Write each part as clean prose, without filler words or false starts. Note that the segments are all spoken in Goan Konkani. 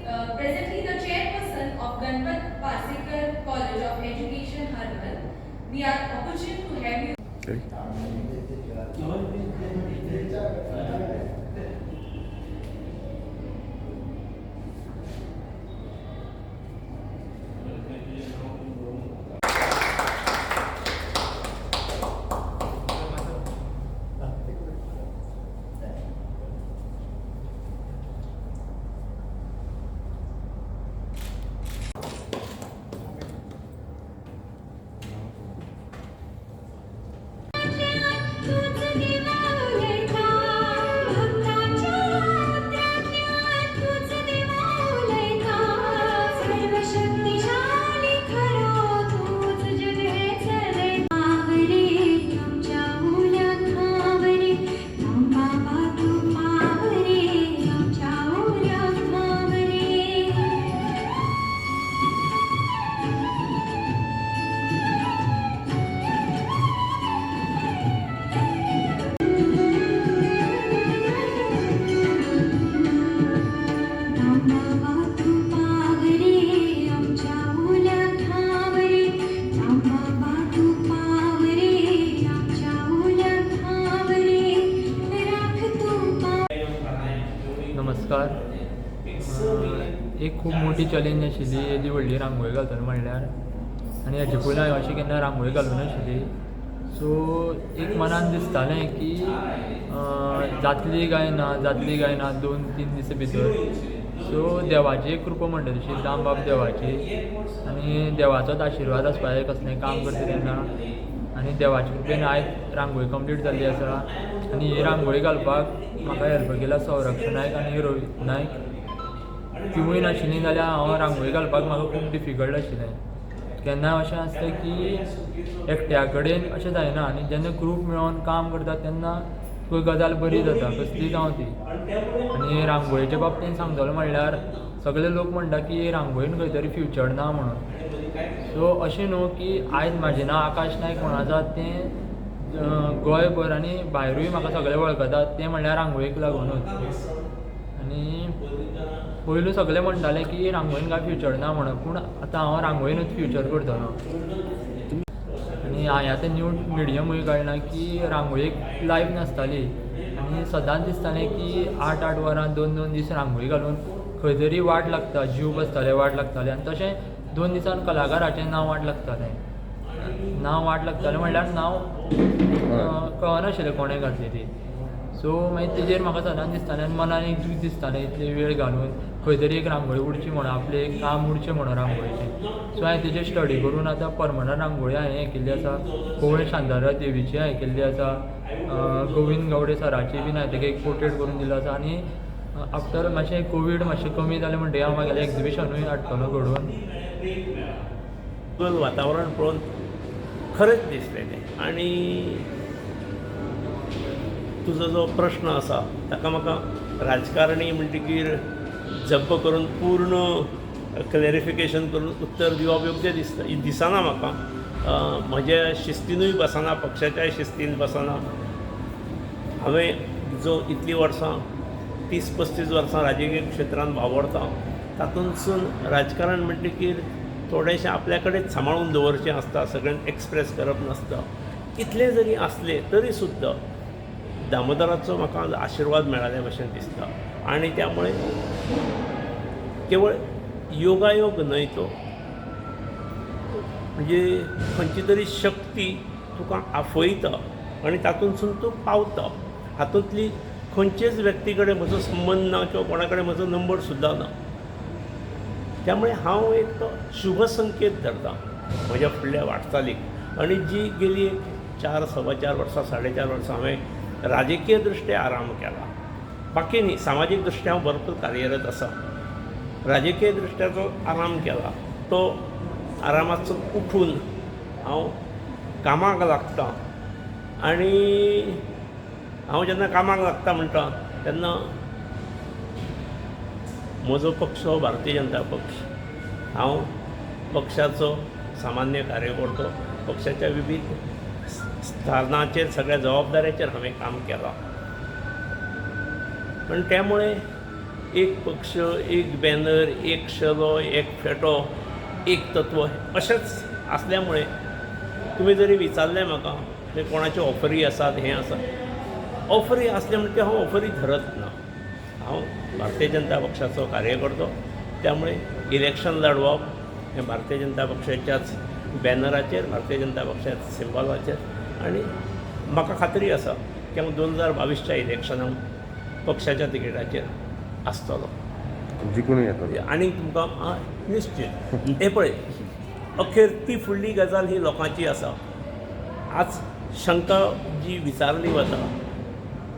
presently the chairperson of Ganpat Parsekar College of Education, Harmal. We are opportune to have you. तूच देवालयता भक्ताच्या अंतरातल्या तूच देवालयता सर्वशक्तिशाली खरो तूच जग हे चलयता रे आमच्या उल्या ठाव रे बाबा तू पाव रे आमच्या उल्या ठाव रे. रामबाबा तू पावरे आमच्या ओल्या ठावरे, रामबाबा तू पावरे आमच्या ओल्या ठावरे, राख तू पा. नमस्कार. एक खूब मोठी चॅलेंज आशिल्ली येदी व्हडली रांगोळी घालतलो म्हणल्यार आनी हाजे पयलीं हांवें अशी केन्ना रांगोळी घालूंक नाशिल्ली. सो एक मनान दिसतालें की जातली काय ना, जातली काय ना 2-3 दिसां भितर. सो देवाची एक कृपा म्हणटा तशी दामबाब देवाची आनी देवाचोच आशिर्वाद आसपा जाय कसलेंय काम करता तेन्ना. आनी देवाचे कृपेन आयज रांगोळी कंप्लीट जाल्ली आसा आनी ही रांगोळी घालपाक म्हाका हेल्प केला संरक्षण नायक आनी रोहीत नायक. तिवूय नाशिल्लीं जाल्यार हांव रांगोळी घालपाक म्हाका खूब डिफिकल्ट आशिल्लें. केन्नाय अशें आसता की एकट्या कडेन अशें जायना आनी जेन्ना ग्रूप मेळोन काम करता तेन्ना तुका गजाल बरी जाता, कसलीय जावं ती. आनी रांगोळीच्या बाबतीन सांगतलो म्हणल्यार सगळे लोक म्हणटा की रांगोळीन खंय तरी फ्युचर ना म्हणून. सो अशें न्हू की आयज म्हाजें नांव आकाश नायक म्हणून आसा तें गोंयभर आनी भायरूय म्हाका सगळे वळखतात तें म्हणल्यार रांगोळीक लागुनूच. आनी पयलू सगळे म्हणटाले की रांगोळीन कांय फ्युचर ना म्हणून, पूण आतां हांव रांगोळीनूच फ्युचर करतलो. आनी हांवें आतां न्यू मिडियमूय काडला की रांगोळीक लायफ नासताली आनी सदांच दिसतालें की 8-8 वरां 2-2 दीस रांगोळी घालून खंय तरी वाट लागता, जीव बसताले, वाट लागताले. आनी तशें 2 दिसान कलाकाराचें नांव वाट लागतालें. नांव वाट लागतालें म्हणल्यार नांव कळनाशिल्लें कोणें घातली ती. सो मागीर तेजेर म्हाका सदांच दिसतालें आनी मनान एक दूख दिसतालें इतले वेळ घालून खंय तरी एक रांगोळी उरची म्हणून, आपलें एक काम उरचें म्हणून रांगोळीचें. सो हांवें तेजेर स्टडी करून आतां परमनंट रांगोळी हांवें हें केल्ली आसा. कोवळी शांतादुर्गा देवीची हांवें केल्ली आसा, गोविंद गावडे सराची बीन हांवें तेका एक पोर्ट्रेट करून दिलो आसा. आनी आफ्टर मातशें कोवीड मातशें कमी जालें म्हणटगीर हांव म्हागेलें एग्जिबिशनूय हाडटलो घडोवन. वातावरण पळोवन खरेंच दिसलें तें. आनी तुजो जो प्रश्न आसा ताका म्हाका राजकारणी म्हणटकीर जप्प करून पूर्ण क्लॅरिफिकेशन करून उत्तर दिवप योग्य दिसता दिसना म्हाका. म्हज्या शिस्तीनूय बसना, पक्षाच्याय शिस्तीन बसना. हांवें जो इतलीं वर्सां 30-35 वर्सां राजकीय क्षेत्रांत वावरता तातूंतसून राजकारण म्हणटकीर थोडेंशें आपल्या कडेन सांबाळून दवरचें आसता, सगळ्यांक एक्सप्रेस करप नासता. इतलें जरी आसलें तरी सुद्दां दामोदराचो म्हाका आशिर्वाद मेळ्ळ्या भशेन दिसता. आनी त्यामुळे केवळ योगायोग न्हय तो, म्हणजे खंयची तरी शक्ती तुका आफयता आनी तातूंतसून तूं पावता. हातूंतली खंयचेच व्यक्ती कडेन म्हजो संबंद ना किंवा कोणा कडेन म्हजो नंबर सुद्दां ना. त्यामुळे हांव एक तो शुभ संकेत धरता म्हज्या फुडल्या वाटचालीक. आनी जी गेली 4 4.25 वर्सां 4.5 वर्सां हांवें राजकीय दृश्ट्या आराम केला, बाकी न्ही. सामाजीक दृश्ट्या हांव भरपूर कार्यरत आसा. राजकीय दृश्ट्या जो आराम केला तो आरामातसून उठून हांव कामाक लागता. आनी हांव जेन्ना कामाक लागता म्हणटा तेन्ना म्हजो पक्ष हो भारतीय जनता पक्ष. हांव पक्षाचो सामान्य कार्यकर्तो, पक्षाच्या विविध स्थानाचेर सगळ्या जबाबदाऱ्याचेर हांवें काम केलां. पण त्यामुळे एक पक्ष, एक बॅनर, एक शेलो, एक फेटो, एक तत्व अशेंच आसल्या मुळे तुमी जरी विचारलें म्हाका म्हणजे कोणाच्यो ऑफरी आसात, हें आसा, ऑफरी आसले म्हणजे हांव ऑफरी धरत ना. हांव भारतीय जनता पक्षाचो कार्यकर्तो, त्यामुळे इलेक्शन लढोवप हें भारतीय जनता पक्षाच्याच बॅनराचेर, भारतीय जनता पक्षाच्या सिंबॉलाचेर. आनी म्हाका खात्री आसा की हांव 2022च्या इलेक्शनाक पक्षाच्या तिकेटाचेर आसतलो. जिखून येतलो. आनी तुमकां निश्चित हें पळय, अखेर ती फुडली गजाल ही लोकांची आसा. आज शंका जी विचारली वता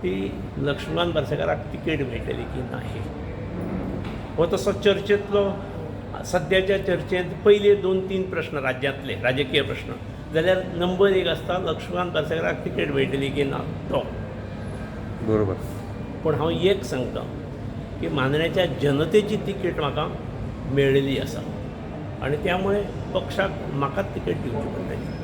ती लक्ष्मण बार्सेकाराक तिकेट मेळटली की ना, ही हो तसो चर्चेंतलो सद्याच्या चर्चेंत पयले 2-3 प्रश्न राज्यांतले राजकीय प्रश्न जाल्यार नंबर 1 आसता लक्ष्मण बार्सेकाराक तिकेट मेळटली की ना तो. बरोबर. पूण हांव एक सांगता की मांद्रेच्या जनतेची तिकेट म्हाका मेळिल्ली आसा आनी त्यामुळे पक्षाक म्हाकाच तिकेट दिवची पडटली.